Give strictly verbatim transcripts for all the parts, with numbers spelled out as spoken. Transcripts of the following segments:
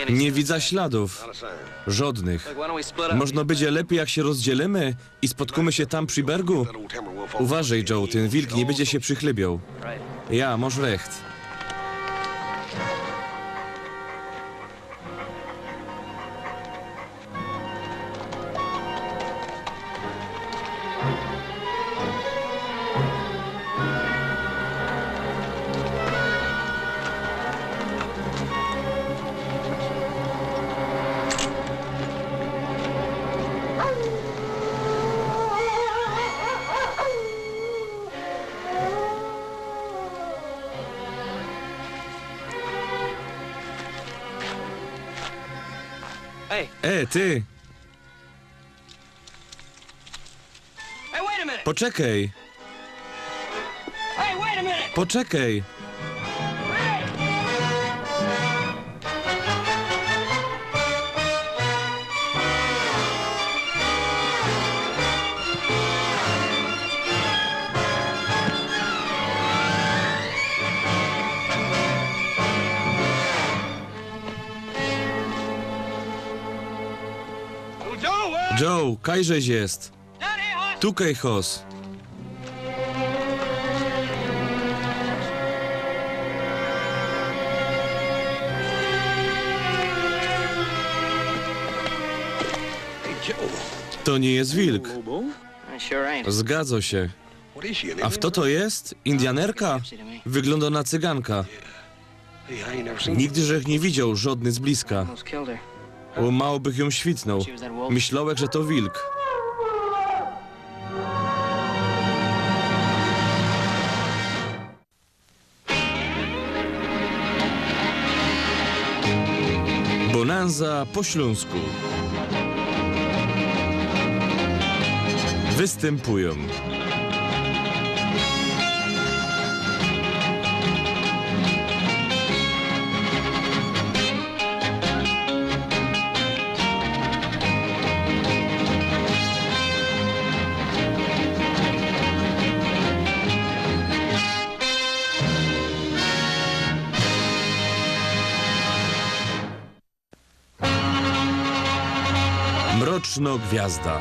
Nie widza śladōw. Żodnych. Może bydzie lepij, jak sie rozdzielimy i spotkōmy sie tam przi bergu? Uważej, Joe, tyn wilk niy bydzie sie przychlybioł. Ja, mosz recht. E, ty! Poczekej! Poczekej! Joe, kajżeś jest? Tukej chos. To niy jest wilk. Zgadza sie. A fto to jest? Indianerka? Wyglōndo na cyganka. Nigdy żech niy widzioł żodny z bliska. Bo mało bych jōm świtnōł. Myślołech, że to wilk. Bonanza po ślōnsku. Wystympujōm Mroczno gwiazda.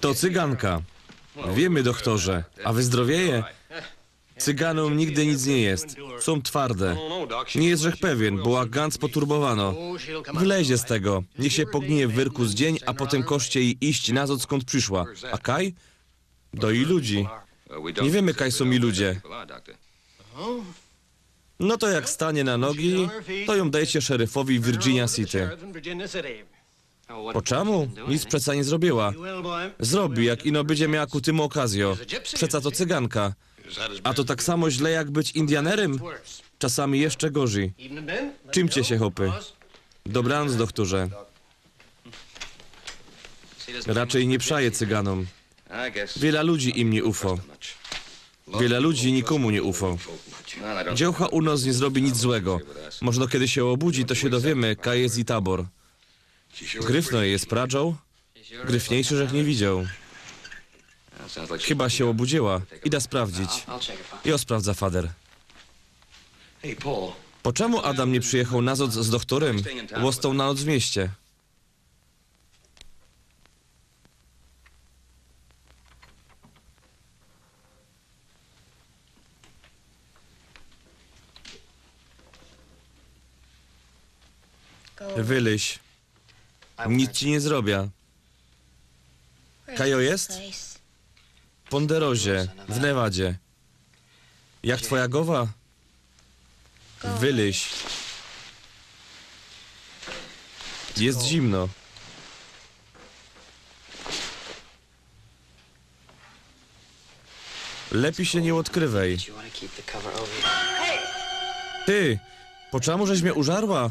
To cyganka. Wiymy, dochtorze. A wyzdrowieje? Cyganōm nigdy nic niy jest. Sōm twarde. Niy jest żech pewien, bo była ganc poturbowano. Wylezie z tego. Niych sie pognije w wyrku z dziyń, a potym kosz sie jij iść nazod, skōnd prziszła. A kaj? Do ji ludzi. Niy wiymy, kaj sōm ji ludzie. No to jak stanie na nogi, to jōm dejcie szeryfowi Virginia City. Po czymu? Nic przeca niy zrobiyła. Zrobi, jak ino bydzie miała ku tymu ôkazjo. Przeca to cyganka. A to tak samo źle, jak być Indianerym? Czasami jeszcze gorzyj. Trzimcie sie, chopy. Dobranoc, dochtorze. Raczyj niy przaje cyganōm. Wiela ludzi im niy ufo. Wiela ludzi nikōmu niy ufo. Dziołcha u nos niy zrobi nic złego. Może kej sie ôbudzi, to sie dowiymy, kaj jest ji tabor. Gryfno jej jest, pradzioł? Gryfniyjszy żech niy widzioł. Chyba sie ôbudziyła. Ida sprawdzić. Jo sprawdza, fader. Po czymu Adam niy przijechoł nazod z dochtorym? Ôstoł na noc w mieście. Wylyź. Nic ci niy zrobia. Kaj jo jest? W Ponderozie, w Nevadzie. Jak twoja gowa? Wylyź. Jest zimno. Lepiej się nie odkrywej. Ty, po czemu żeś mnie użarła?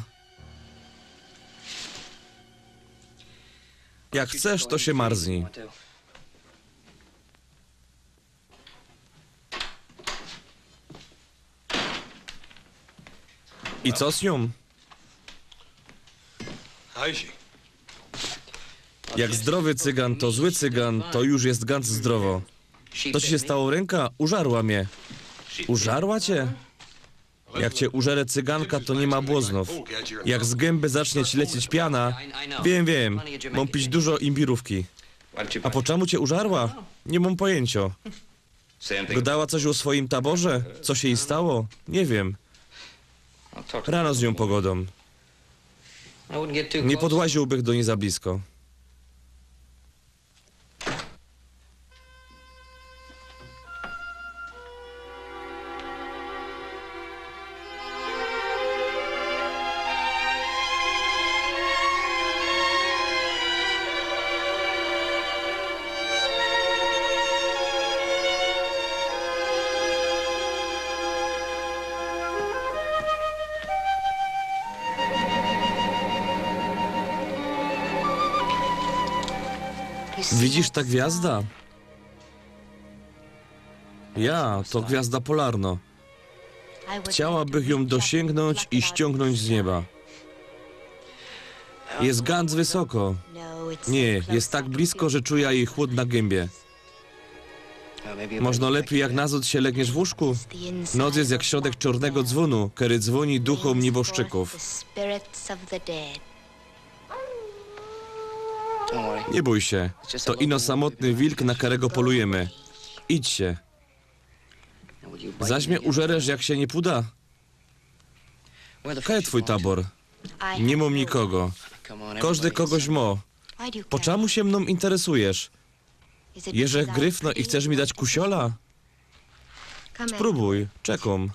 Jak chcesz, to się marznij. I co z nią? Jak zdrowy cygan, to zły cygan, to już jest ganz zdrowo. To ci się stało w ręka? Użarła mnie. Użarła cię? Jak cię użere cyganka, to nie ma błoznów. Jak z gęby zacznie ci lecieć piana, wiem, wiem, mam pić dużo imbirówki. A po czemu cię użarła? Nie mam pojęcia. Gadała coś o swoim taborze? Co się jej stało? Nie wiem. Rano z nią pogadam. Nie podłaziłbych do niej za blisko. Widzisz tę gwiazdę? Ja, to gwiazda polarna. Chciałabych ją dosięgnąć i ściągnąć z nieba. Jest ganz wysoko. Nie, jest tak blisko, że czuję jej chłód na gębie. Może lepiej, jak na zod się legniesz w łóżku? Noc jest jak środek czarnego dzwonu, który dzwoni duchom nieboszczyków. Nie bój się, to ino samotny wilk, na którego polujemy. Idź się. Zaś mnie użeresz, jak się nie puda? Kaj twój tabor? Nie mam nikogo. Każdy kogoś ma. Po czemu się mną interesujesz? Jeżech gryfno i chcesz mi dać kusiola? Spróbuj, czekam.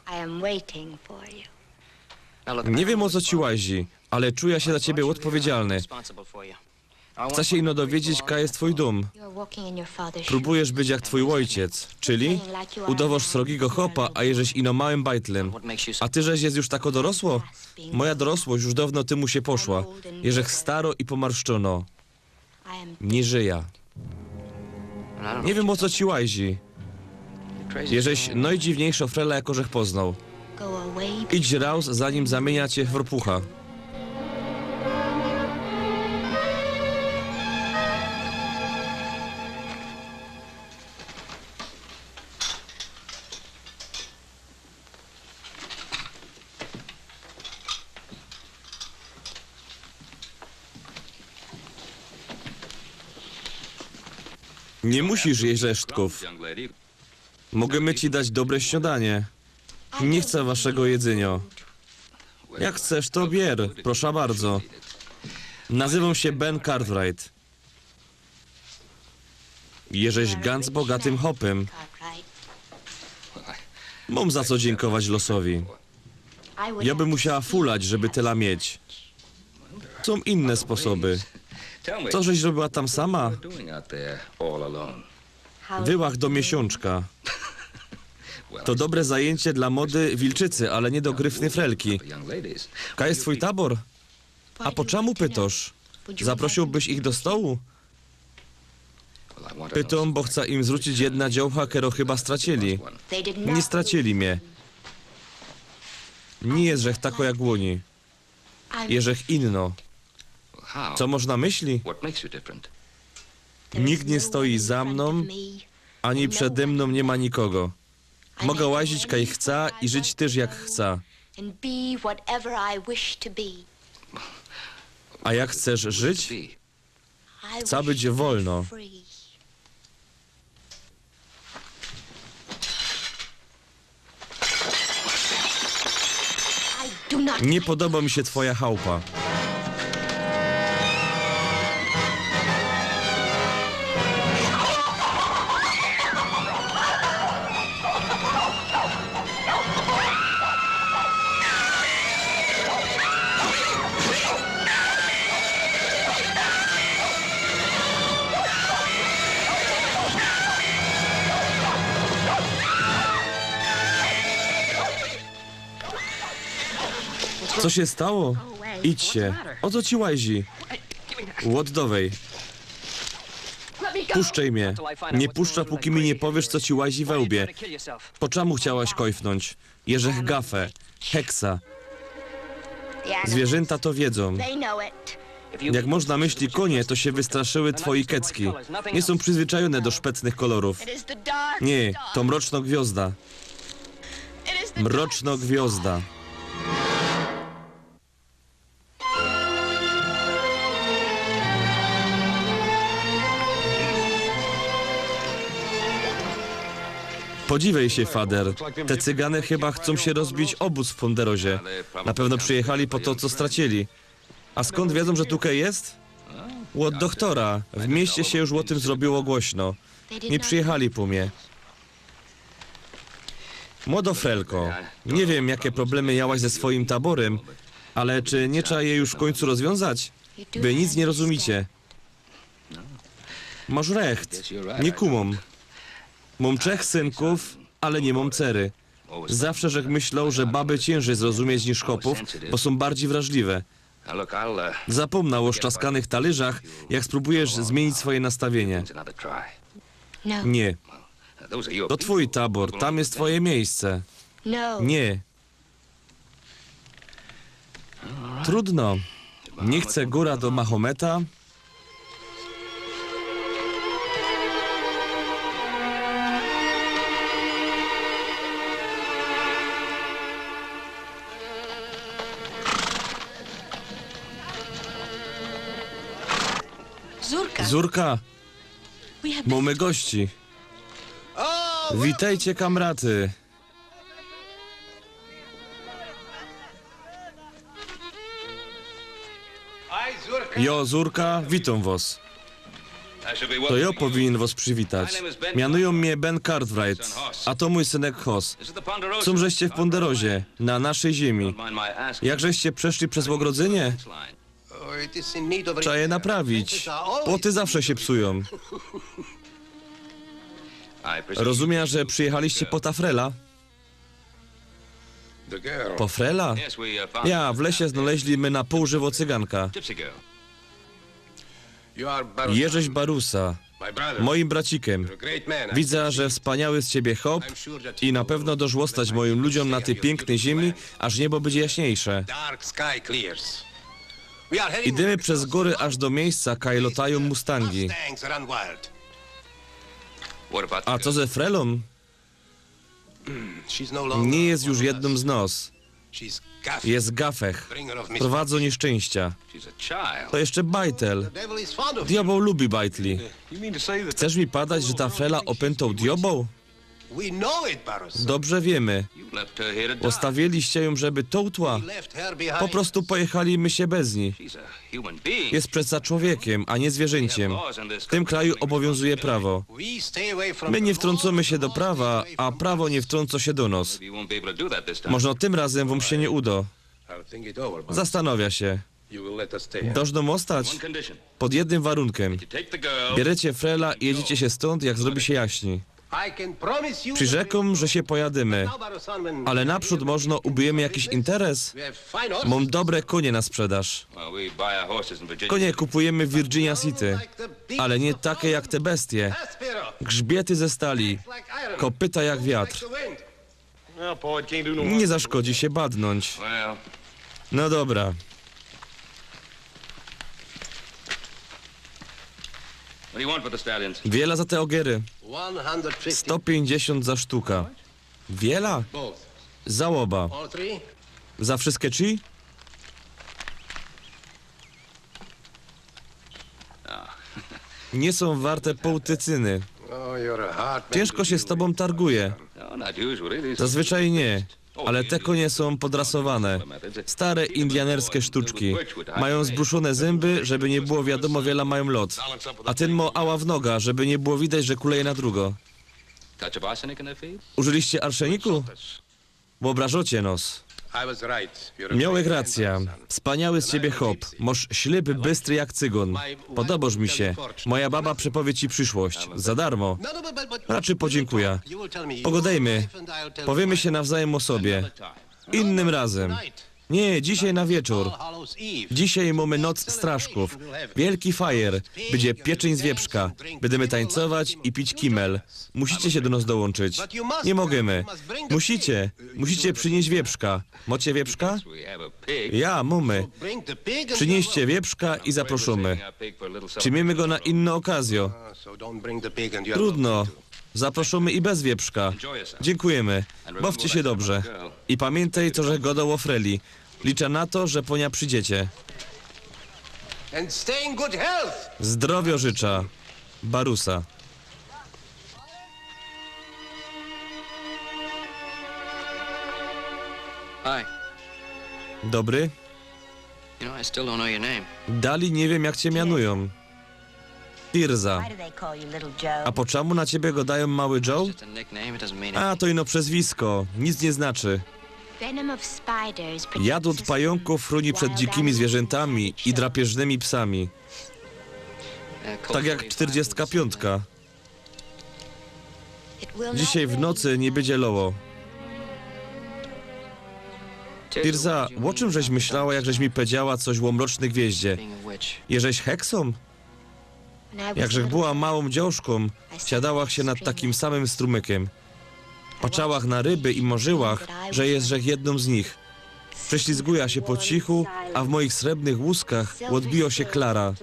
Nie wiem, o co ci łazi, ale czuję się za ciebie odpowiedzialny. Chcę się ino dowiedzieć, kaj jest twój dom. Próbujesz być jak twój ojciec, czyli udowosz srogigo chopa, a jeżeś ino małym bajtlym. A ty żeś jest już tako dorosło? Moja dorosłość już dawno tymu się poszła. Jeżech staro i pomarszczono. Nie żyja. Nie wiem, o co ci łazi. Jeżeś nojdziwniejszo frela, jako żech poznał. Idź raus, zanim zamienia cię w ropucha. Nie musisz jeść resztków. Możemy ci dać dobre śniadanie. Nie chcę waszego jedzenia. Jak chcesz, to bier, proszę bardzo. Nazywam się Ben Cartwright. Jeżeś ganz bogatym chopym. Mam za co dziękować losowi. Ja bym musiała fulać, żeby tyle mieć. Są inne sposoby. Co żeś zrobiła tam sama? Wyłach do miesiączka. To dobre zajęcie dla młody wilczycy, ale nie do gryfny frelki. Kaj jest twój tabor? A po czemu pytasz? Zaprosiłbyś ich do stołu? Pytam, bo chcę im zwrócić jedna dziołcha, kero chyba stracili. Nie stracili mnie. Nie jest żech tako jak łoni. Jeżech inno. Co można myśli? Nikt nie stoi za mną, ani przede mną nie ma nikogo. Mogę łazić kaj chcę i żyć też jak chcę. A jak chcesz żyć? Chcę być wolno. Nie podoba mi się twoja chałupa. Co się stało? Idźcie. O co ci łajzi? Oddawaj. Puszczaj mnie. Nie puszczę, póki mi nie powiesz, co ci łajzi we łbie. Po czemu chciałaś kojfnąć? Jeżech gafę. Heksa. Zwierzęta to wiedzą. Jak można myśli, konie to się wystraszyły twojej kecki. Nie są przyzwyczajone do szpecnych kolorów. Nie, to mroczno gwiazda. Mroczno gwiazda. Podziwej się, Fader. Te cygany chyba chcą się rozbić obóz w Ponderozie. Na pewno przyjechali po to, co stracili. A skąd wiedzą, że tukej jest? Od doktora. W mieście się już o tym zrobiło głośno. Nie przyjechali po mnie. Młodo Frelko, nie wiem, jakie problemy miałaś ze swoim taborem, ale czy nie trzeba je już w końcu rozwiązać? Wy nic nie rozumiecie. Masz recht. Nie kumam. Mam trzech synków, ale nie mam cery. Zawsze żech myślał, że baby ciężej zrozumieć niż chopów, bo są bardziej wrażliwe. Zapomnę o szczaskanych talerzach, jak spróbujesz zmienić swoje nastawienie. Nie. To twój tabor, tam jest twoje miejsce. Nie. Trudno. Nie chcę góra do Mahometa. Zurka. Mamy gości. Witajcie, kamraty. Jo, Zurka, witam was. To jo powinien was przywitać. Mianują mnie Ben Cartwright, a to mój synek Hoss. Są żeście w Ponderozie, na naszej ziemi. Jakżeście przeszli przez ogrodzenie? Trzeba je naprawić. Płoty zawsze się psują. Rozumiem, że przyjechaliście po ta Frela? Po Frela? Ja, w lesie znaleźli my na pół żywą cyganka. Jeżeś Barusa, moim bracikiem. Widzę, że wspaniały z ciebie chłop i na pewno dosz ostać moim ludziom na tej pięknej ziemi, aż niebo będzie jaśniejsze. Idymy przez góry aż do miejsca, kaj lotają mustangi. A co ze Frelą? Nie jest już jedną z nos. Jest gafech. Prowadzi nieszczęścia. To jeszcze bajtel. Diabeł lubi bajtli. Chcesz mi padać, że ta Frela opętał diabeł? Dobrze wiemy. Ostawiliście ją, żeby tołtła. Po prostu pojechali my się bez niej. Jest przeca człowiekiem, a nie zwierzęciem. W tym kraju obowiązuje prawo. My nie wtrącamy się do prawa, a prawo nie wtrąca się do nos. Może tym razem wam się nie uda. Zastanawia się. Dosz nam ostać? Pod jednym warunkiem. Bierzecie Frela i jedziecie się stąd, jak zrobi się jaśni. Przyrzekam, że się pojadymy. Ale naprzód może ubijemy jakiś interes? Mam dobre konie na sprzedaż. Konie kupujemy w Virginia City, ale nie takie jak te bestie. Grzbiety ze stali, kopyta jak wiatr. Nie zaszkodzi się badnąć. No dobra. Wiela za te ogiery? Sto pięćdziesiąt za sztuka. Wiela? Za ôba. Za wszystkie trzy? Nie są warte pół tycyny. Ciężko się z tobą targuje. Zazwyczaj nie, ale te konie są podrasowane. Stare indianerskie sztuczki. Mają zbruszone zęby, żeby nie było wiadomo, wiela mają lot. A ten ma ała w noga, żeby nie było widać, że kuleje na drugo. Użyliście arszeniku? Wyobrażacie nos. Miałeś rację. Wspaniały z ciebie chłop. Masz ślep bystry jak cygun. Podobasz mi się. Moja baba przepowie ci przyszłość. Za darmo. Raczej podziękuję. Pogadajmy. Powiemy się nawzajem o sobie. Innym razem. Nie, dzisiej na wieczōr. Dzisiej mōmy noc straszkōw. Wielki fajer. Bydzie pieczeń z wieprzka. Bydymy tańcować i pić kimel. Musicie sie do nos dołōnczyć. Nie mogymy. Musicie. Musicie prziniyś wieprzka. Mocie wieprzka? Ja, mōmy. Prziniyście wieprzka i zaproszōmy. Czy miymy go na inne ôkazjo? Trudno. Zaproszōmy i bez wieprzka. Dziękujemy. Bawcie sie dobrze. I pamiyntej, co żech godoł ô Freli. Liczã na to, że po niã przidziecie. Zdrowio życzã. Barusa. Hi. Dobry. You know, I still don't know your name. Dali niy wiym, jak cie mianujōm. Tirza. Why do they call you Little Joe? A po czymu na ciebie godajōm Mały Joe? It's just a nickname, it doesn't mean anything. A, to ino przezwisko. Nic niy znaczy. Venom of spiders protects us from wild animals and savage sharks. Jadot pajōnków chrōni przed dzikimi zwierzętami i drapieżnymi psami. Tak jak czterdziestka piątka. Dzisiej w nocy niy bydzie loło. Tirza, ô czym żeś myślała, jak żeś mi powiedziała coś ô mrocznyj gwieździe? Jeżeś heksōm? Jak żech była małōm dziŏwszkōm, siadałach sie nad takim samym strumykym. Patrzałach na ryby i marzyłach, że jeżech jednōm z nich. Prześlizgujach sie po cichu, a w moich srebrnych łuskach ôdbijŏ sie Klara.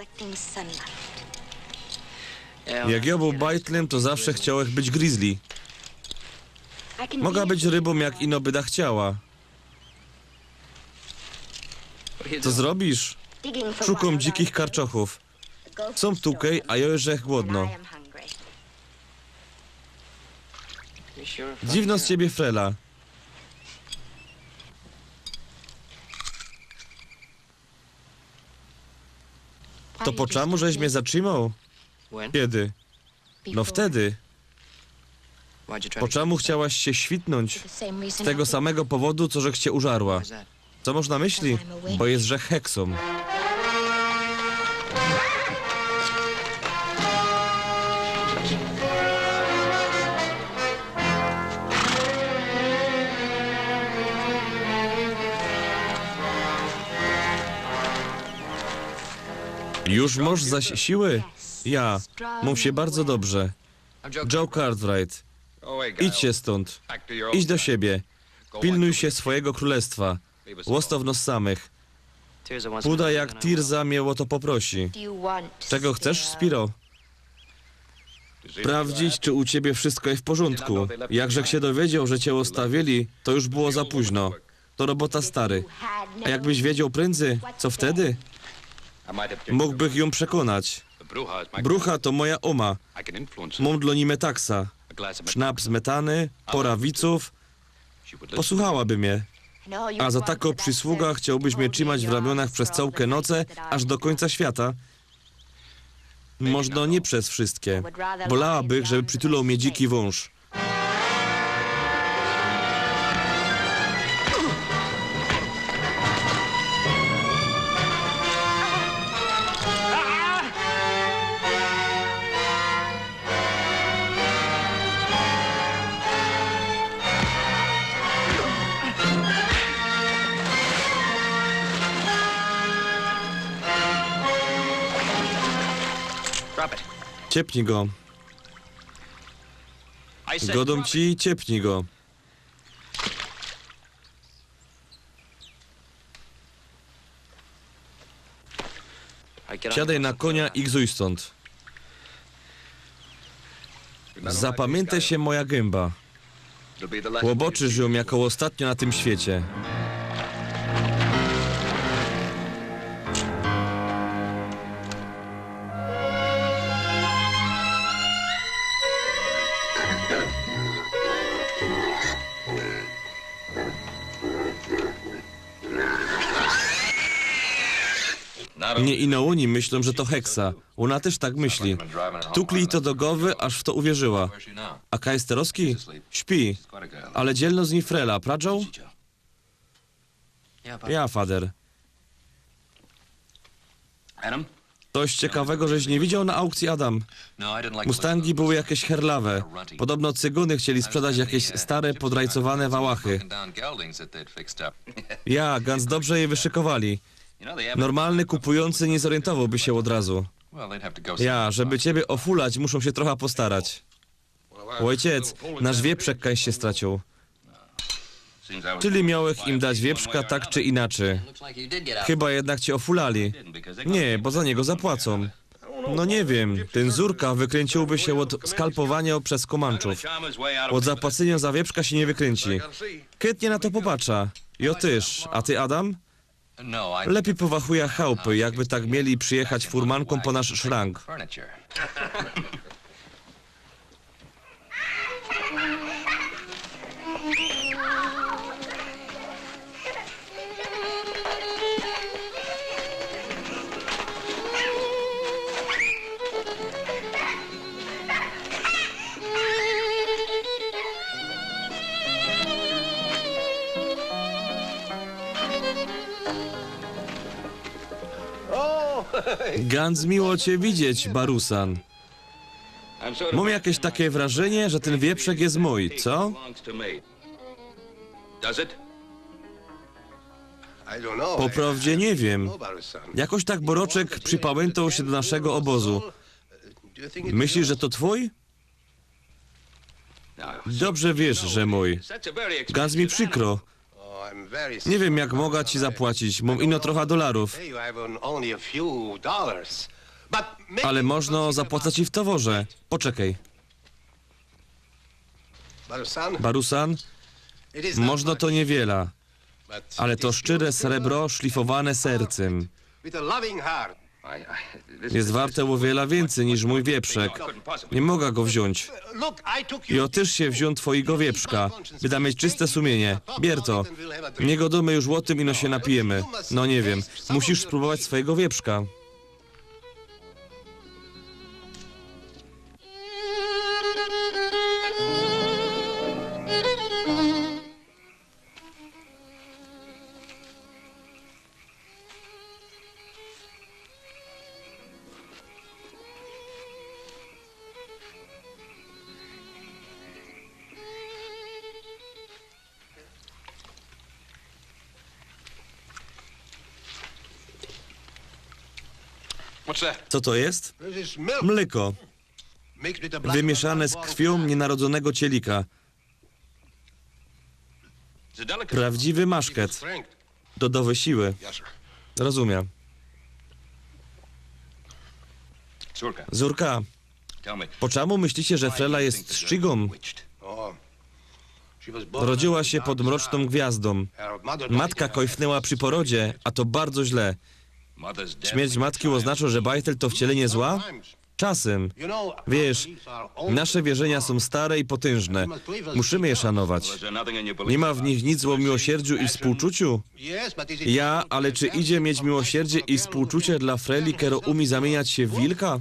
Jak jŏ bōł bajtlym, to zawsze chciołech być grizzly. Moga być rybōm, jak ino byda chciała. Co zrobisz? Szukōm dzikich karczochōw. Sōm tukej, a jŏ żech głodno. Dziwno z ciebie, Frela. To po czymu żeś mie zatrzimoł? Kiedy? No wtedy. Po czymu chciałaś sie świtnōńć? Z tego samego powodu, co żech cie użarła. Co mosz na myśli? Bo jeżech heksōm. Już mosz zaś siły? Ja. Mōm sie bardzo dobrze. Joe Cartwright, idź sie stōnd. Idź do siebie. Pilnuj sie swojigo krōlestwa. Ôstŏw nos samych. Pōda, jak Tirza mie ô to poprosi. Czego chcesz, Spiro? Sprawdzić, czy u ciebie wszystko jest w porządku. Jak żech sie dowiedzioł, że cie ôstawiyli, to już było za późno. To robota stary. A jakbyś wiedzioł prędzyj, co wtedy? Mōgłbych jōm przekōnać. Brucha to moja ōma. Mōm dlŏ ni metaksa. Sznaps metany, pora wicōw. Posłuchałaby mie. A za takŏ przysługa chciołbyś mie trzimać w ramionach bez cołke noce, aż do kōńca świata? Możno niy bez wszystkie. Wolałabych, żeby przituloł mie dziki wōnż. Ciepnij go. Godōm ci, ciepnij go. Siadej na konia i gzuj stōnd. Zapamiyntej sie moja gymba. Ôbŏczysz jōm jako ôstatniŏ na tym świecie. Niy ino ôni myślōm, że to heksa. Ôna tyż tak myśli. Tukli ji to do gowy, aż w to uwierzyła. A kaj Sterowski? Śpi. Ale dzielno z nij Frela, prŏwda? Ja, fader. Coś ciekawego żeś nie widział na aukcji, Adam? Mustangi były jakieś herlawe. Podobno cygōny chcieli sprzedać jakieś stare, podrajcowane wałachy. Ja, gans dobrze je wyszykowali. Normalny kupujący nie zorientowałby się od razu. Ja, żeby ciebie ofulać, muszą się trochę postarać. Ojciec, nasz wieprzek kaś się stracił. Czyli miałech im dać wieprzka tak czy inaczej. Chyba jednak cię ofulali. Nie, bo za niego zapłacą. No nie wiem, tyn Zurka wykręciłby się od skalpowania przez Komanczów. Od zapłacenia za wieprzka się nie wykręci. Chętnie na to popatrzę. Jo tyż. A ty, Adam? Lepiej powachuja chałpy, jakby tak mieli przyjechać furmanką po nasz szrank. Gans miło cię widzieć, Barusan. Mam jakieś takie wrażenie, że ten wieprzek jest mój, co? Po prawdzie nie wiem. Jakoś tak Boroczek przypamiętał się do naszego obozu. Myślisz, że to twój? Dobrze wiesz, że mój. Gans mi przykro. Nie wiem, jak mogę ci zapłacić. Mam ino trochę dolarów. Ale można zapłacać i w toworze. Poczekaj. Barusan, można to niewiela, ale to szczere srebro szlifowane sercem. Jest warte o wiele więcej niż mój wieprzek. Nie mogę go wziąć. I otyż się wziął twojego wieprzka. By da mieć czyste sumienie. Bierto, nie godōmy już o tym, ino się napijemy. No nie wiem. Musisz spróbować swojego wieprzka. Co to jest? Mleko. Wymieszane z krwią nienarodzonego cielika. Prawdziwy maszket. Dodaje siły. Rozumiem. Zurka, po czemu myślicie, że Frela jest szczygą? Rodziła się pod mroczną gwiazdą. Matka kojfnęła przy porodzie, a to bardzo źle. Śmierć matki oznacza, że Bajtel to wcielenie zła? Czasem. Wiesz, nasze wierzenia są stare i potężne. Musimy je szanować. Nie ma w nich nic o miłosierdziu i współczuciu? Ja, ale czy idzie mieć miłosierdzie i współczucie dla Freli, kero umie zamieniać się w wilka?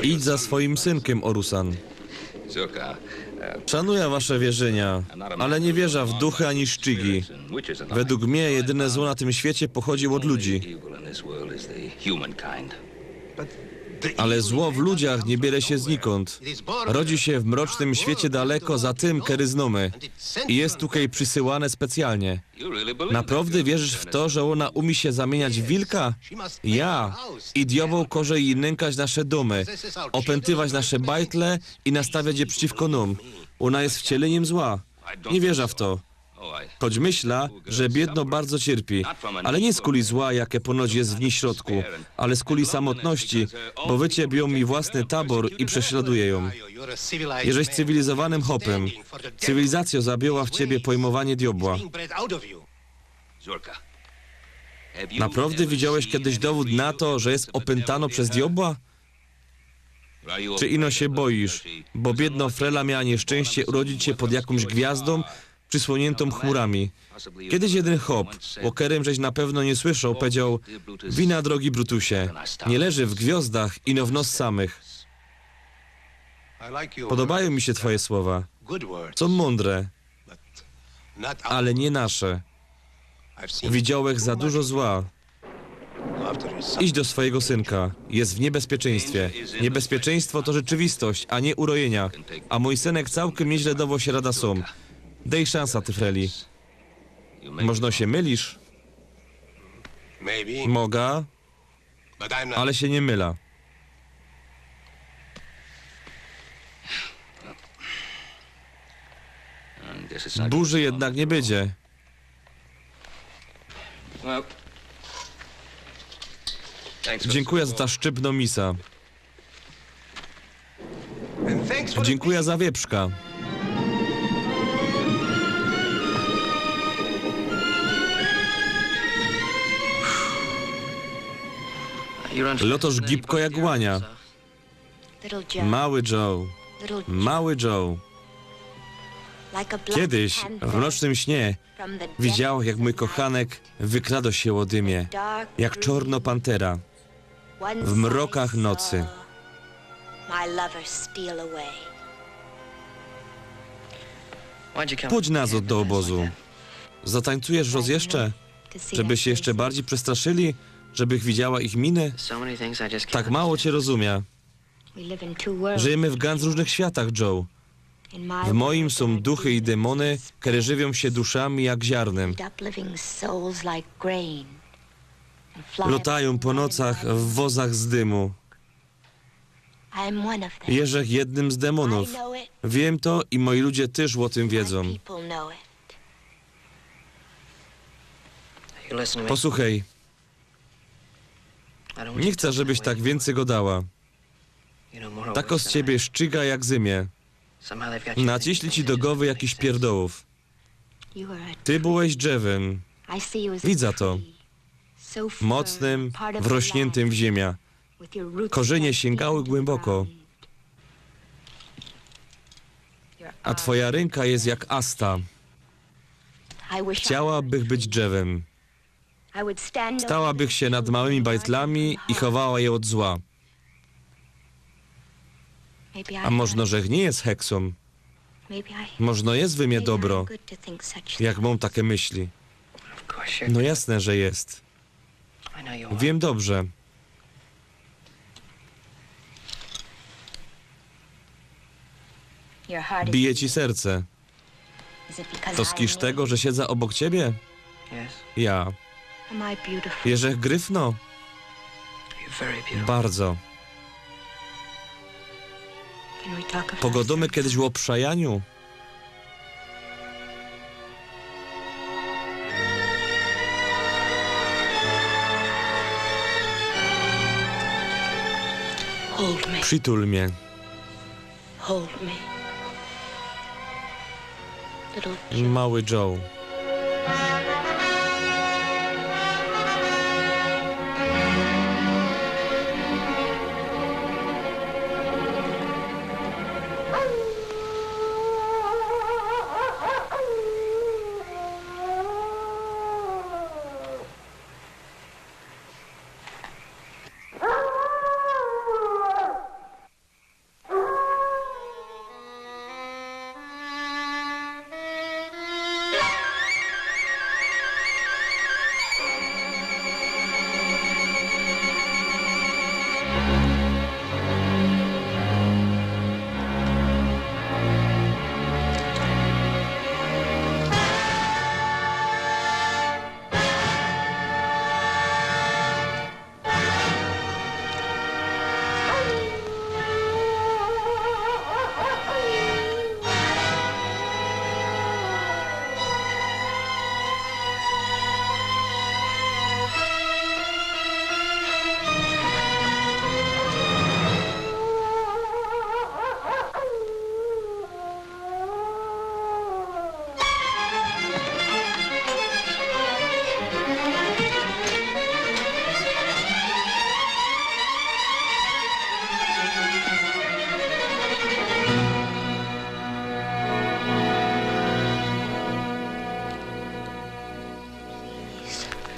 Idź za swoim synkym, Orusan. Szanuję wasze wierzynia, ale nie wierzę w duchy ani szczigi. Według mnie jedyne zło na tym świecie pochodzi od ludzi. Ale zło w ludziach nie bierze się znikąd. Rodzi się w mrocznym świecie daleko za tym, kery znōmy. I jest tukej przysyłane specjalnie. Naprawdę wierzysz w to, że ona umie się zamieniać w wilka? Ja. I diobeł koże jej nękać nasze dōmy, opętywać nasze bajtle i nastawiać je przeciwko nōm. Ona jest wcieleniem zła. Nie wierzę w to. Choć myślã, że biedno bardzo cierpi, ale nie z kuli zła, jakie ponoć jest w niej środku, ale z kuli samotności, bo wyciebioł mi własny tabor i prześladuje ją. Jeżeś cywilizowanym chopym. Cywilizacjŏ zabiła w ciebie pojmowanie diobła. Naprawdę widziałeś kiedyś dowód na to, że jest opętano przez diobła? Czy ino się boisz, bo biedno Frela miała nieszczęście urodzić się pod jakąś gwiazdą, przysłoniętą chmurami? Kiedyś jeden chop, ô kerym żeś na pewno nie słyszał, powiedział: „Wina, drogi Brutusie, nie leży w gwiazdach, ino w nos samych”. Podobają mi się twoje słowa. Są mądre, ale nie nasze. Widziałech za dużo zła. Idź do swojego synka. Jest w niebezpieczeństwie. Niebezpieczeństwo to rzeczywistość, a nie urojenia. A mój synek całkiem nieźle dowo się rada sōm. Dej szansa, ty Freli. Możno się mylisz. Mogę, ale się nie mylę. Burzy jednak nie będzie. Dziękuję za ta szczypno misa. Dziękuję za wieprzka. Lotosz gibko jak łania. Mały Joe, mały Joe. Kiedyś w mrocznym śnie widziałech, jak mój kochanek wykradał się ôdy mie, jak czorno pantera, w mrokach nocy. Pōdź nazŏd do ôbozu. Zatańcujesz roz jeszcze, żebyś się jeszcze bardziej przestraszyli, żebych widziała ich miny? Tak mało cię rozumia. Żyjemy w gans różnych światach, Joe. W moim sōm duchy i demōny, kere żywiōm się duszami jak ziarnym. Lotajōm po nocach w wozach z dymu. Jeżech jednym z demōnōw. Wiym to i moi ludzie tyż ô tym wiedzōm. Posłuchej. Nie chcã, żebyś tak wiyncyj godała. Tako z ciebie szczyga jak zymie. Naciśli ci do gowy jakiś pierdołōw. Ty byłeś drzewym. Widzã to. Mocnym, wrośniętym w ziymia. Korzenie sięgały głęboko. A twoja rynka jest jak asta. Chciałabych być drzewym. Stałabych się nad małymi bajtlami i chowała je ôd zła. A możno, żech nie jest heksōm. Możno jest we mie dobro, jak mōm take myśli. No jasne, że jest. Wiym dobrze. Bije ci serce. To z kisz tego, że siedzã ôbok ciebie? Ja. Jeżech gryfno? Bardzo. Pogodōmy kejś ô przajaniu? Przytul mie. Mały Joe.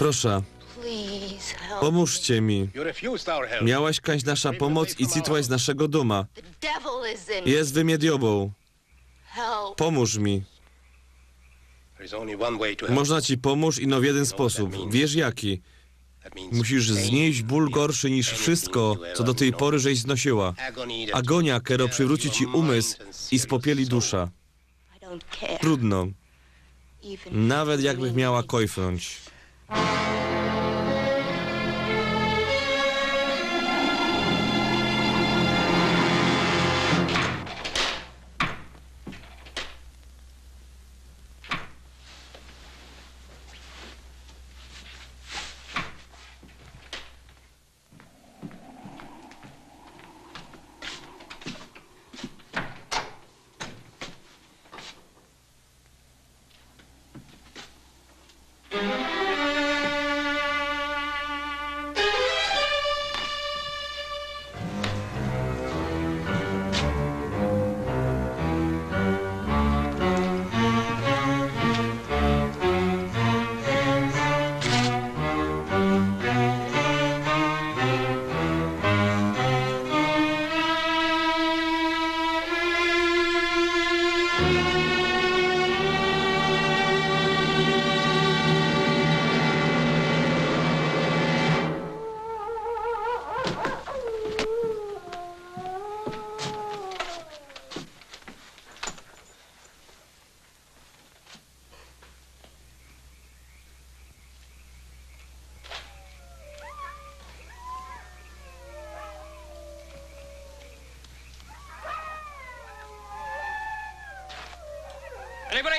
Proszã, pomōżcie mi. Miałaś kańć nasza pōmoc i citłaś z naszego dōma. Jest we mie diobōł. Pomōż mi. Można ci pōmōż ino w jedyn sposōb. Wiysz jaki? Musisz znieść bōl gorszy niż wszystko, co do tyj pory żeś znosyła. Agonia, kero przywrōci ci umysł i spopieli dusza. Trudno. Nawet jakbych miała kojfnōńć.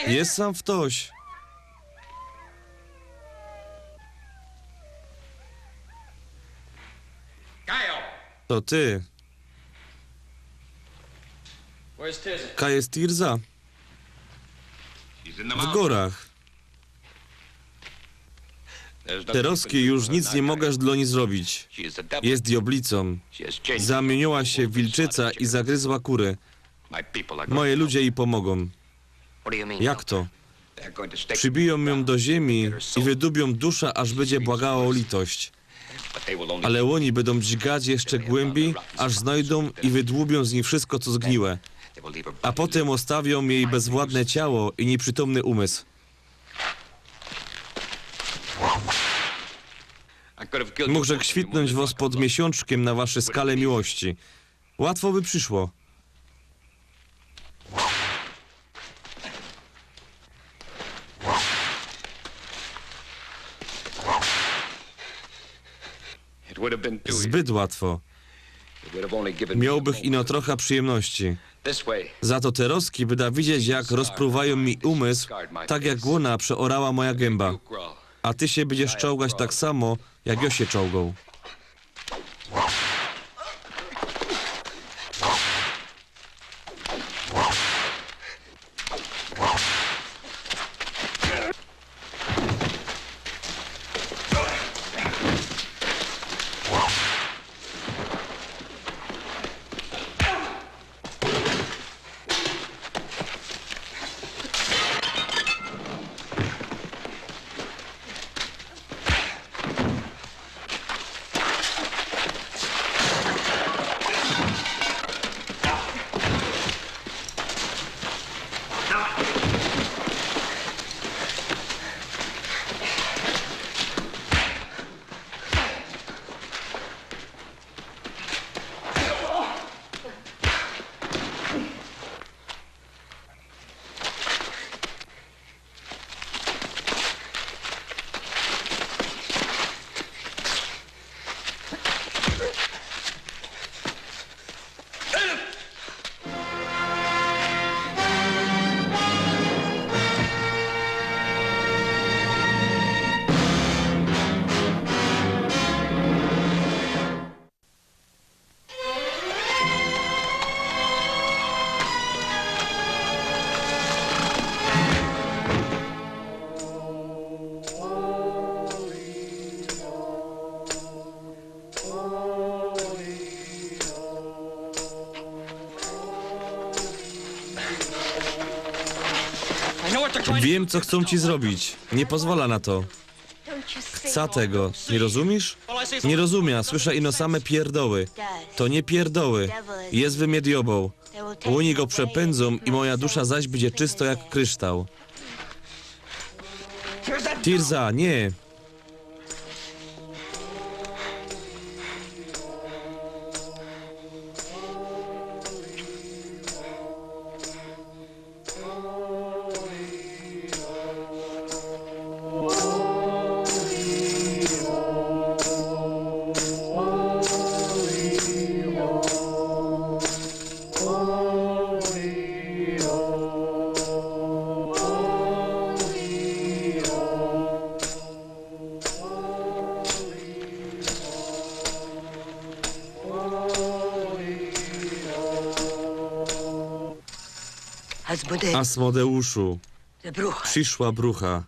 Jest tam ftoś? To ty. Kaj jest Tirza? W gōrach. Teroski już nic niy mogasz dlō nij zrobić. Jest dioblicōm. Zamiyniyła sie w wilczyca i zagryzła kury. Moje ludzie jij pōmogōm. Jak to? Przibijōm jōm do ziymi i wydubiōm dusza, aż bydzie błagała ô litość. Ale ôni bydōm dźgać jeszcze głymbij, aż znojdōm i wydłubiōm z nij wszystko, co zgniłe. A potym ôstawiōm jij bezwładne ciało i niyprzytomny umysł. Mōgł żech świtnōńć wos pod miesiōnczkiym na wasze skale miłości. Łatwo by prziszło. Zbyt łatwo. Miołbych ino trocha przijymności. Za to teroski byda widzieć, jak rozpruwajōm mi umysł, tak jak łōna przeorała moja gymba. A ty sie bydziesz czołgać tak samo, jak jo sie czołgoł. Wiym, co chcōm ci zrobić. Niy pozwola na to. Za tego. Niy rozumisz? Niy rozumia, słyszã ino same pierdoły. To niy pierdoły. Jest we mie diobeł. Ôni go przepyndzōm i moja dusza zaś bydzie czysto jak kryształ. Tirza, niy. Asmodeuszu, przyszła brucha.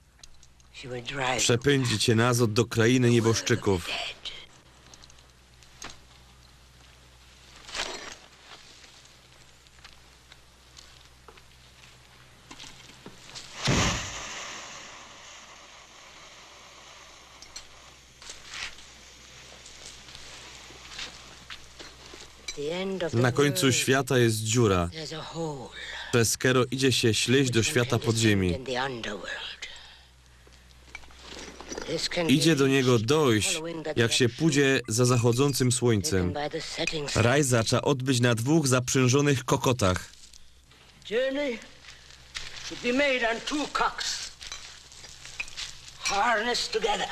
Przepyndzi cie nazod do krainy nieboszczykōw. Na kōńcu świata jest dziura, bez kero idzie sie śleś do świata podziemi. Idzie do niego dojś, jak sie pudzie za zachodzōncym słōńcym. Rajza trza ôdbyć na dwōch zaprzynżōnych kokotach. Journey should be made on two cocks, harnessed together.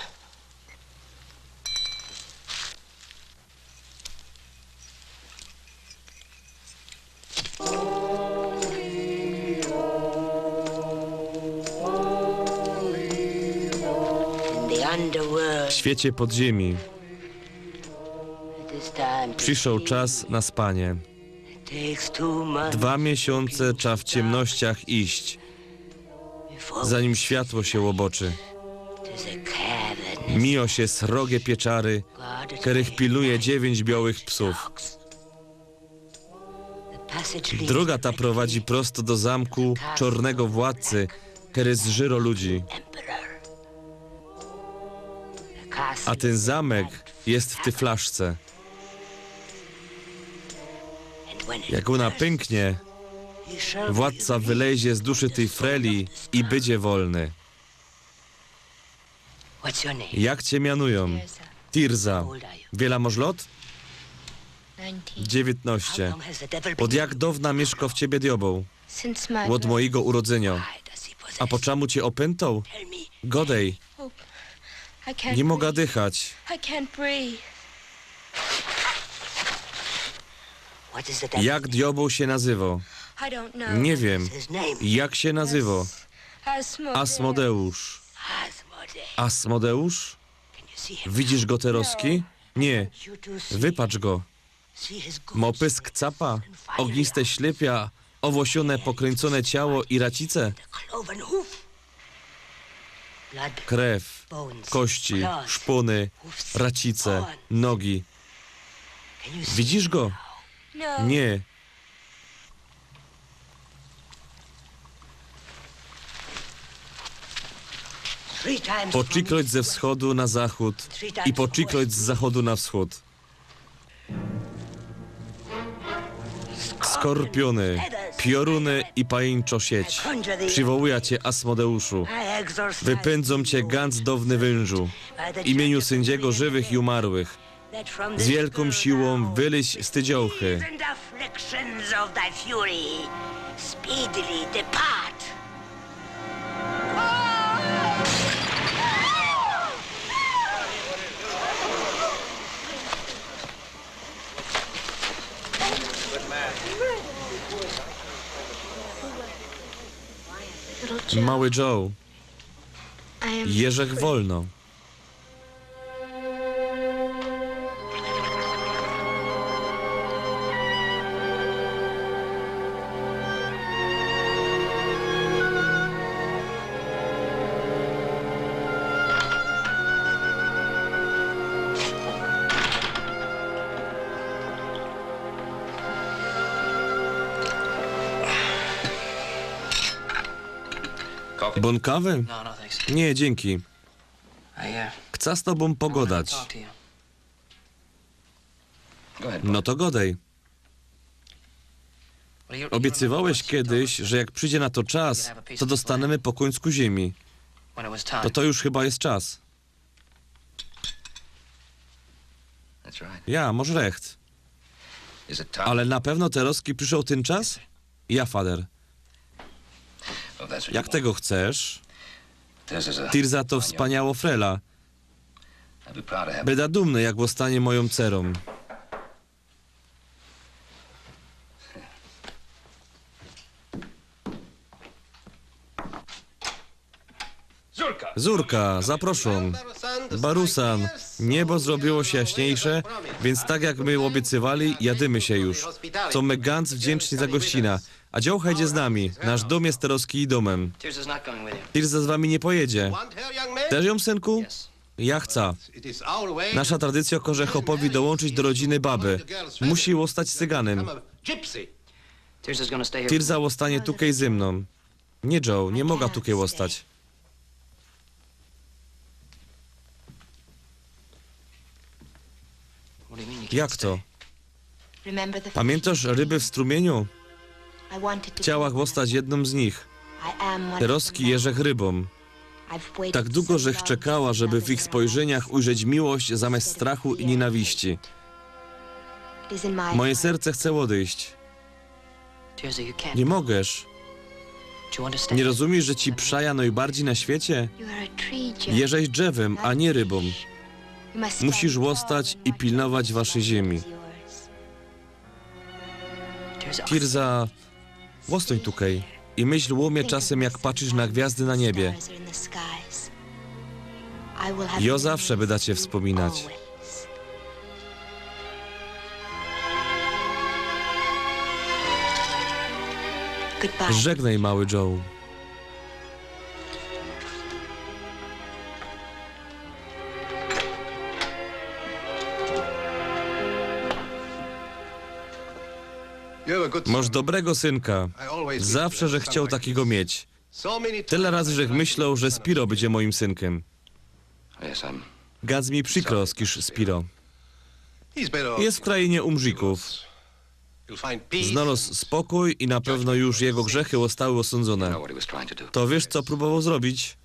In the underworld, w świecie podziemi, it is time to prziszoł sleep. Czas na spanie. It takes two months. Dwa miesiōnce trza w ciymnościach iść, zanim światło sie ôboczy. Mijo sie srogie pieczary, kerych piluje dziewiyńć biołych psōw. Droga ta prowadzi prosto do zamku czornego władcy, kery zżyro ludzi. A tyn zamek jest w tyj flaszce. Jak ôna pymknie, władca wylezie z duszy tyj freli i bydzie wolny. Jak cie mianujōm? Tirza. Wiela mosz lot? Dziewiyntnŏście. Ôd jak dŏwna miyszkŏ w ciebie diobeł? Ôd mojigo urodzynio. A po czymu cie ôpyntoł? Godej. Niy moga dychać. Jak diobeł sie nazywŏ? Niy wiym. Jak sie nazywŏ? Asmodeusz. Asmodeusz? Widzisz go terŏzki? Niy. Wypatrz go. Mŏ pysk capa, ôgniste ślypia, ôwłosiōne, pokryńcōne ciało i racice. Krew, kości, szpōny, racice, nogi. Widzisz go? Niy. Po trzikroć ze wschodu na zachōd i po trzikroć z zachōdu na wschōd. Skorpiōny, piorōny i pajyńczŏ sieć. Przywołuja cie, Asmodeuszu. Wypyndzōm cie, gans dŏwny wyńżu. W imieniu syndziego żywych i umarłych. Z wielkōm siłōm wylyź z tyj dziołchy. Mały Joe, jeżech wolno. Bōnkŏwy? Niy, dziynki. Chcã z tobōm pogodać. No to godej. Ôbiecywałeś kejś, że jak przidzie na to czas, to dostyniemë po kōńsku ziymi. To to już chyba je czas. Ja, mosz recht. Ale na pewno terozki przyszoł tyn czas? Ja, fader. Jak ty tego chcesz? Tirza to wspaniałŏ frela. Bydã dumny, jak ôstónie mojōm cerōm. Zurka, zaproszōm. Barusan, niebo zrobiło sie jaśniejsze, wiync tak jak my ôbiecywali, jadymy sie już. Sōm my gōńc wdziynczny za gościna. A dziołcha idzie z nami. Nasz dōm je terozki ji dōmym. Tirza z wami niy pojedzie. Chcesz jōm, synku? Ja chcã. Nasza tradycyjŏ kŏże chopowi dołōnczyć do rodziny baby. Musi ôstać cyganym. Tirza ôstanie tukej zy mnōm. Niy, Joe, niy mogã tukej ôstać. Jak to? Pamiyntŏsz ryby w strumiyniu? Chciała ôstać jednōm z nich. Terozki je żech rybōm. Tak dugo żech czekała, żeby w ich spojrzyniach ujrzeć miłość zamiast strachu i niynawiści. Moje serce chce ôdyjś. Niy mogesz. Niy rozumisz, że ci przajã nojbardzij na świecie? Jeżeś drzewym, a niy rybōm. Musisz ôstać i pilnować waszyj ziymi. Tirza, ôstōń tukej i myśl ô mie czasym, jak patrzisz na gwiazdy na niebie. Jŏ zawsze bydã cie wspōminać. Żegnej, mały Joe. Mosz dobrego synka. Zawsze żech chcioł takigo mieć. Tela razy żech myśloł, że Spiro bydzie mojim synkym. Gŏńc mi przikro, skiż Spiro. Je w krajynie umrzikōw. Znalŏz spokōj i na pewno już jego grzechy ôstały ôsōndzōne. To wiysz, co prōbowoł zrobić?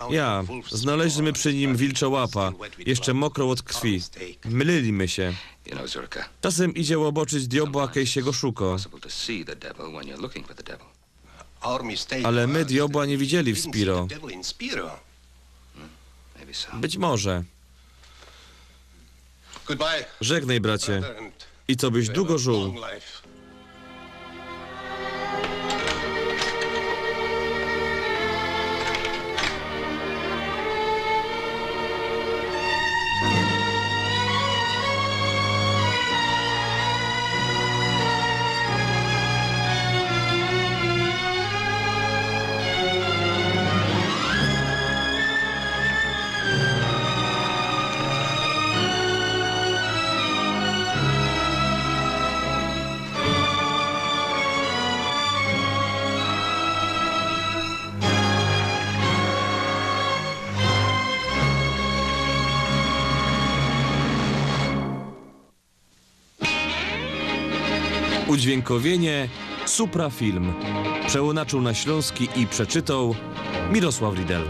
Ja, znaleźliśmy przi nim wilczõ łapã, jeszcze mokrõ ôd krwi. Mylili my sie. Czasym idzie ôbŏczyć diobła, kej sie go szukŏ. Ale my diobła niy widzieli w Spiro. Być może. Żegnej, bracie. I cobyś dugo żōł. Udźwiynkowienie Suprafilm. Przełōnacziōł na ślōnski i przeczytoł Mirosław Riedel.